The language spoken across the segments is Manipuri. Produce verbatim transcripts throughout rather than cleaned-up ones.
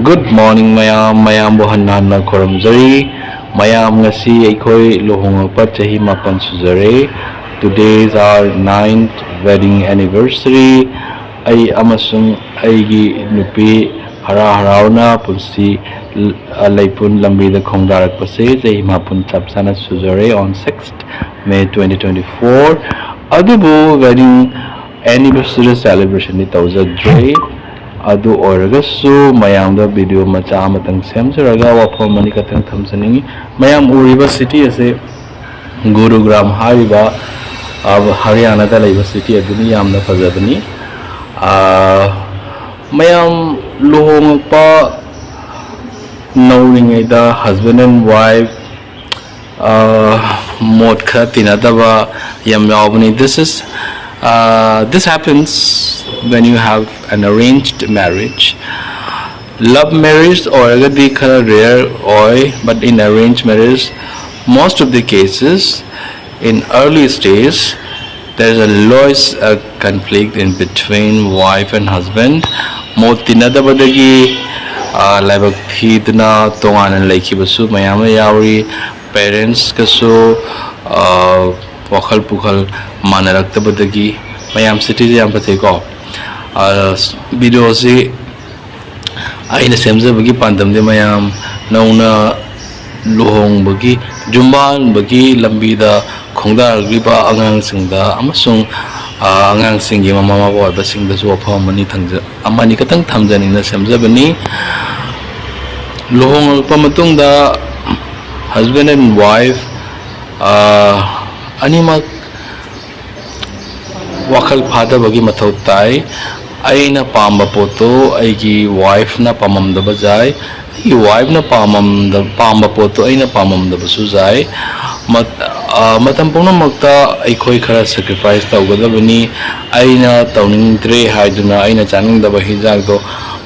Good morning ꯃꯌꯥꯝ, ꯃꯌꯥꯝꯕꯨ ꯍꯟꯅ ꯍꯟꯅ ꯈꯨꯔꯨꯝꯖꯔꯤ꯫ ꯃꯌꯥꯝ, ꯉꯁꯤ ꯑꯩꯈꯣꯏ ꯂꯨꯍꯣꯡꯂꯛꯄ ꯆꯍꯤ ꯃꯥꯄꯟ ꯁꯨꯖꯔꯦ꯫ Today's our ninth wedding anniversary. ꯑꯩ ꯑꯃꯁꯨꯡ ꯑꯩꯒꯤ ꯅꯨꯄꯤ ꯍꯔꯥꯎ ꯍꯔꯥꯎꯅ ꯄꯨꯟꯁꯤ ꯂ-, ꯂꯩꯄꯨꯟ ꯂꯝꯕꯤꯗ ꯈꯣꯡꯗꯥꯔꯛꯄꯁꯦ ꯆꯍꯤ ꯃꯥꯄꯟ ꯆꯞ ꯆꯥꯅ ꯁꯨꯖꯔꯦ, on sixth May twenty twenty-four꯫ ꯑꯗꯨꯕꯨ wedding anniversary celebrationꯗꯤ ꯇꯧꯖꯗ꯭ꯔꯦ꯫ ꯑꯗꯨ ꯑꯣꯏꯔꯒꯁꯨ ꯃꯌꯥꯝꯗ video ꯃꯆꯥ ꯑꯃꯇꯪ ꯁꯦꯝꯖꯔꯒ ꯋꯥꯐꯝ ꯑꯅꯤꯈꯛꯇꯪ ꯊꯝꯖꯅꯤꯡꯉꯤ꯫ ꯃꯌꯥꯝ ꯎꯔꯤꯕ city ꯑꯁꯤ ꯒꯨꯔꯨꯒ꯭ꯔꯥꯝ ꯍꯥꯏꯔꯤꯕ, ꯑ, ꯍꯔꯤꯌꯥꯅꯥꯗ ꯂꯩꯕ city ꯑꯗꯨꯅꯤ꯫ ꯌꯥꯝꯅ ꯐꯖꯕꯅꯤ꯫ ꯑ, ꯃꯌꯥꯝ ꯂꯨꯍꯣꯡꯉꯛꯄ ꯅꯧꯔꯤꯉꯩꯗ husband and wife, ꯑ, ꯃꯣꯠ ꯈꯔ ꯇꯤꯟꯅꯗꯕ ꯌꯥꯝ ꯌꯥꯎꯕꯅꯤ꯫ This is, uh, this happens when you have an arranged marriage. Love marriage ꯑꯣꯏꯔꯒꯗꯤ ꯈꯔ rare ꯑꯣꯏ, but in arranged marriage, most of the cases, in early stage, there is a lois a conflict in between wife and husband. ꯃꯣꯠ ꯇꯤꯟꯅꯗꯕꯗꯒꯤ, ꯑ, ꯂꯥꯏꯕꯛ ꯊꯤꯗꯨꯅ ꯇꯣꯉꯥꯟꯅ ꯂꯩꯈꯤꯕꯁꯨ ꯃꯌꯥꯝ ꯑꯃ ꯌꯥꯎꯔꯤ꯫ Parentsꯀꯁꯨ, ꯑ, ꯋꯥꯈꯜ ꯄꯨꯈꯜ ꯃꯥꯟꯅꯔꯛꯇꯕꯗꯒꯤ꯫ ꯃꯌꯥꯝ, cityꯁꯦ ꯌꯥꯝ ꯐꯖꯩꯀꯣ꯫ ꯑ, videoꯁꯤ ꯑꯩꯅ ꯁꯦꯝꯖꯕꯒꯤ ꯄꯥꯟꯗꯝꯗꯤ ꯃꯌꯥꯝ ꯅꯧꯅ ꯂꯨꯍꯣꯡꯕꯒꯤ, ꯌꯨꯝꯕꯥꯟꯕꯒꯤ ꯂꯝꯕꯤꯗ ꯈꯣꯡꯗꯥꯔꯛꯂꯤꯕ ꯑꯉꯥꯡꯁꯤꯡꯗ ꯑꯃꯁꯨꯡ, ꯑ, ꯑꯉꯥꯡꯁꯤꯡꯒꯤ ꯃꯃꯥ ꯃꯄꯥ ꯑꯣꯏꯕꯁꯤꯡꯗꯁꯨ ꯋꯥꯐꯝ ꯑꯃꯅꯤ ꯊꯝꯖ-, ꯑꯃꯅꯤ ꯈꯛꯇꯪ ꯊꯝꯖꯅꯤꯡꯅ ꯁꯦꯝꯖꯕꯅꯤ꯫ ꯂꯨꯍꯣꯡꯂꯛꯄ ꯃꯇꯨꯡꯗ husband and wife, ꯑ, ꯑꯅꯤꯃꯛ ꯋꯥꯈꯜ ꯐꯥꯗꯕꯒꯤ ꯃꯊꯧ ꯇꯥꯏ꯫ ꯑꯩꯅ ꯄꯥꯝꯕ ꯄꯣꯠꯇꯣ ꯑꯩꯒꯤ wifeꯅ ꯄꯥꯝꯃꯝꯗꯕ ꯌꯥꯏ, ꯑꯩꯒꯤ wifeꯅ ꯄꯥꯝꯃꯝꯗ-, ꯄꯥꯝꯕ ꯄꯣꯠꯇꯣ ꯑꯩꯅ ꯄꯥꯝꯃꯝꯗꯕꯁꯨ ꯌꯥꯏ꯫ ꯃꯠ-, ꯑ, ꯃꯇꯝ ꯄꯨꯝꯅꯃꯛꯇ ꯑꯩꯈꯣꯏ ꯈꯔ sacrifice ꯇꯧꯒꯗꯕꯅꯤ꯫ ꯑꯩꯅ ꯇꯧꯅꯤꯡꯗ꯭ꯔꯦ ꯍꯥꯏꯗꯨꯅ, ꯑꯩꯅ ꯆꯥꯅꯤꯡꯗꯕ ꯍꯤꯟꯖꯥꯡꯗꯣ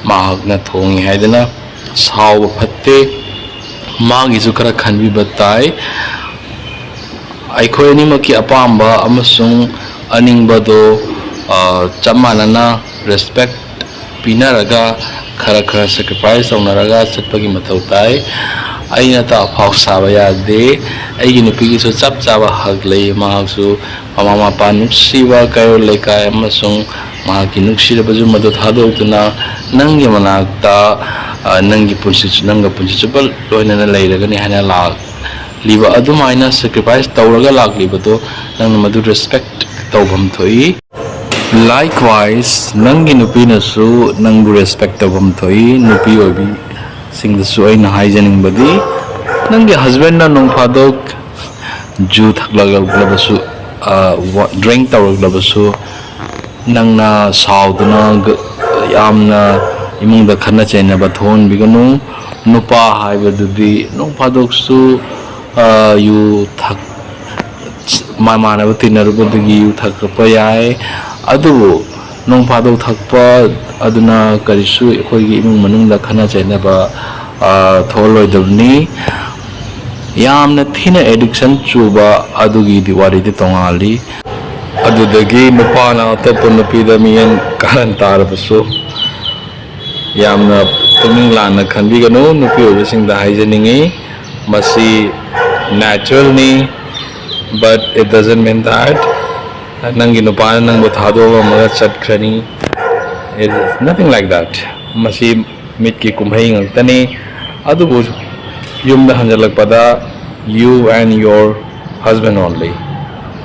ꯃꯍꯥꯛꯅ ꯊꯣꯡꯉꯤ ꯍꯥꯏꯗꯨꯅ ꯁꯥꯎꯕ ꯐꯠꯇꯦ꯫ ꯃꯥꯒꯤꯁꯨ ꯈꯔ ꯈꯟꯕꯤꯕ ꯇꯥꯏ꯫ ꯑꯩꯈꯣꯏ ꯑꯅꯤꯃꯛꯀꯤ ꯑꯄꯥꯝꯕ ꯑꯃꯁꯨꯡ ꯑꯅꯤꯡꯕꯗꯣ, ꯑ, ꯆꯞ ꯃꯥꯟꯅꯅ respect ꯄꯤꯅꯔꯒ, ꯈꯔ ꯈꯔ sacrifice ꯇꯧꯅꯔꯒ ꯆꯠꯄꯒꯤ ꯃꯊꯧ ꯇꯥꯏ꯫ ꯑꯩꯅ ꯇ ꯑꯐꯥꯎ ꯁꯥꯕ ꯌꯥꯗꯦ꯫ ꯑꯩꯒꯤ ꯅꯨꯄꯤꯒꯤꯁꯨ ꯆꯞ ꯆꯥꯕ ꯍꯛ ꯂꯩ꯫ ꯃꯍꯥꯛꯁꯨ ꯃꯃꯥ ꯃꯄꯥ ꯅꯨꯡꯁꯤꯕ, ꯀꯩꯔꯣꯜ ꯂꯩꯀꯥꯏ ꯑꯃꯁꯨꯡ ꯃꯍꯥꯛꯀꯤ ꯅꯨꯡꯁꯤꯔꯕ ꯌꯨꯝ ꯑꯗꯨ ꯊꯥꯗꯣꯛꯇꯨꯅ ꯅꯪꯒꯤ ꯃꯅꯥꯛꯇ, ꯑ, ꯅꯪꯒꯤ ꯄꯨꯟꯁꯤ, ꯅꯪꯒ ꯄꯨꯟꯁꯤ ꯆꯨꯞꯄ ꯂꯣꯏꯅꯅ ꯂꯩꯔꯒꯅꯤ ꯍꯥꯏꯅ ꯂꯥꯛꯂꯤꯕ ꯑꯗꯨꯃꯥꯏꯅ sacrifice ꯇꯧꯔꯒ ꯂꯥꯛꯂꯤꯕꯗꯣ ꯅꯪꯅ ꯃꯗꯨ respect ꯇꯧꯐꯝ ꯊꯣꯛꯏ꯫ Likewise, ꯅꯪꯒꯤ ꯅꯨꯄꯤꯅꯁꯨ ꯅꯪꯕꯨ respect ꯇꯧꯐꯝ ꯊꯣꯛꯏ꯫ ꯅꯨꯄꯤ ꯑꯣꯏꯕꯤꯁꯤꯡꯗꯁꯨ ꯑꯩꯅ ꯍꯥꯏꯖꯅꯤꯡꯕꯗꯤ, ꯅꯪꯒꯤ husbandꯅ ꯅꯣꯡ ꯐꯥꯗꯣꯛ ꯖꯨ ꯊꯛꯂꯛꯂꯕꯁꯨ, ꯑ, ꯋꯥ-, drink ꯇꯧꯔꯛꯂꯕꯁꯨ, ꯅꯪꯅ ꯁꯥꯎꯗꯨꯅ ꯒ-, ꯌꯥꯝꯅ ꯏꯃꯨꯡꯗ ꯈꯠꯅ ꯆꯩꯅꯕ ꯊꯣꯛꯍꯟꯕꯤꯒꯅꯨ꯫ ꯅꯨꯄꯥ ꯍꯥꯏꯕꯗꯨꯗꯤ ꯅꯣꯡ ꯐꯥꯗꯣꯛꯁꯨ, ꯑ, ꯌꯨ ꯊꯛ-, ꯃꯃꯥꯟꯅꯕ ꯇꯤꯟꯅꯔꯨꯕꯗꯒꯤ ꯌꯨ ꯊꯛꯂꯛꯄ ꯌꯥꯏ꯫ ꯑꯗꯨꯕꯨ ꯅꯣꯡ ꯐꯥꯗꯣꯛ ꯊꯛꯄ ꯑꯗꯨꯅ ꯀꯔꯤꯁꯨ ꯑꯩꯈꯣꯏꯒꯤ ꯏꯃꯨꯡ ꯃꯅꯨꯡꯗ ꯈꯠꯅ ꯆꯩꯅꯕ, ꯑ, ꯊꯣꯛꯍꯜꯂꯣꯏꯗꯕꯅꯤ꯫ ꯌꯥꯝꯅ ꯊꯤꯅ addiction ꯆꯨꯕ ꯑꯗꯨꯒꯤꯗꯤ ꯋꯥꯔꯤꯗꯤ ꯇꯣꯉꯥꯜꯂꯤ꯫ ꯑꯗꯨꯗꯒꯤ ꯅꯨꯄꯥꯅ ꯑꯇꯣꯞꯄ ꯅꯨꯄꯤꯗ ꯃꯤꯠꯌꯦꯡ ꯀꯥꯔꯟ ꯇꯥꯔꯕꯁꯨ ꯌꯥꯝꯅ ꯄꯨꯛꯅꯤꯡ ꯂꯥꯟꯅ ꯈꯟꯕꯤꯒꯅꯨ꯫ ꯅꯨꯄꯤ ꯑꯣꯏꯕꯁꯤꯡꯗ ꯍꯥꯏꯖꯅꯤꯡꯉꯤ, ꯃꯁꯤ natural ꯅꯤ, but it doesn't mean that ꯅꯪꯒꯤ ꯅꯨꯄꯥꯅ ꯅꯪꯕꯨ ꯊꯥꯗꯣꯛꯂꯝꯃꯒ ꯆꯠꯈ꯭ꯔꯅꯤ꯫ It's nothing like that. ꯃꯁꯤ ꯃꯤꯠꯀꯤ ꯀꯨꯝꯍꯩ ꯉꯥꯛꯇꯅꯤ꯫ ꯑꯗꯨꯕꯨ ꯌꯨꯝꯗ ꯍꯟꯖꯜꯂꯛꯄꯗ, you and your husband only.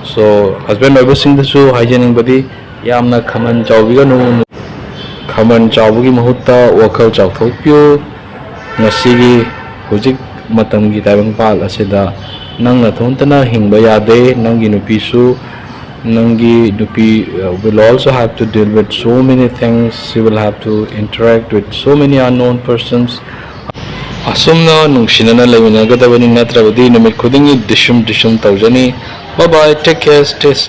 So, husband ꯑꯣꯏꯕꯁꯤꯡꯗꯁꯨ ꯍꯥꯏꯖꯅꯤꯡꯕꯗꯤ, ꯌꯥꯝꯅ ꯈꯝꯕꯟ ꯆꯥꯎꯕꯤꯒꯅꯨ꯫ ꯈꯝꯕꯟ ꯆꯥꯎꯕꯒꯤ ꯃꯍꯨꯠꯇ ꯋꯥꯈꯜ ꯆꯥꯎꯊꯣꯛꯄꯤꯌꯨ꯫ ꯉꯁꯤꯒꯤ, ꯍꯧꯖꯤꯛ ꯃꯇꯝꯒꯤ ꯇꯥꯏꯕꯪꯄꯥꯜ ꯑꯁꯤꯗ ꯅꯪ ꯅꯊꯟꯇꯅ ꯍꯤꯡꯕ ꯌꯥꯗꯦ꯫ ꯅꯪꯒꯤ ꯅꯨꯄꯤꯁꯨ, ꯅꯪꯒꯤ ꯅꯨꯄꯤ, uh, will also have to deal with so many things. She will have to interact with so many unknown persons. ꯑꯁꯨꯝꯅ ꯅꯨꯡꯁꯤꯅꯅ ꯂꯩꯃꯤꯟꯅꯒꯗꯕꯅꯤ, ꯅꯠꯇ꯭ꯔꯕꯗꯤ ꯅꯨꯃꯤꯠ ꯈꯨꯗꯤꯡꯒꯤ ꯗꯤꯁꯨꯝ ꯗꯤꯁꯨꯝ ꯇꯧꯖꯅꯤ꯫ Bye bye, take care, stay safe.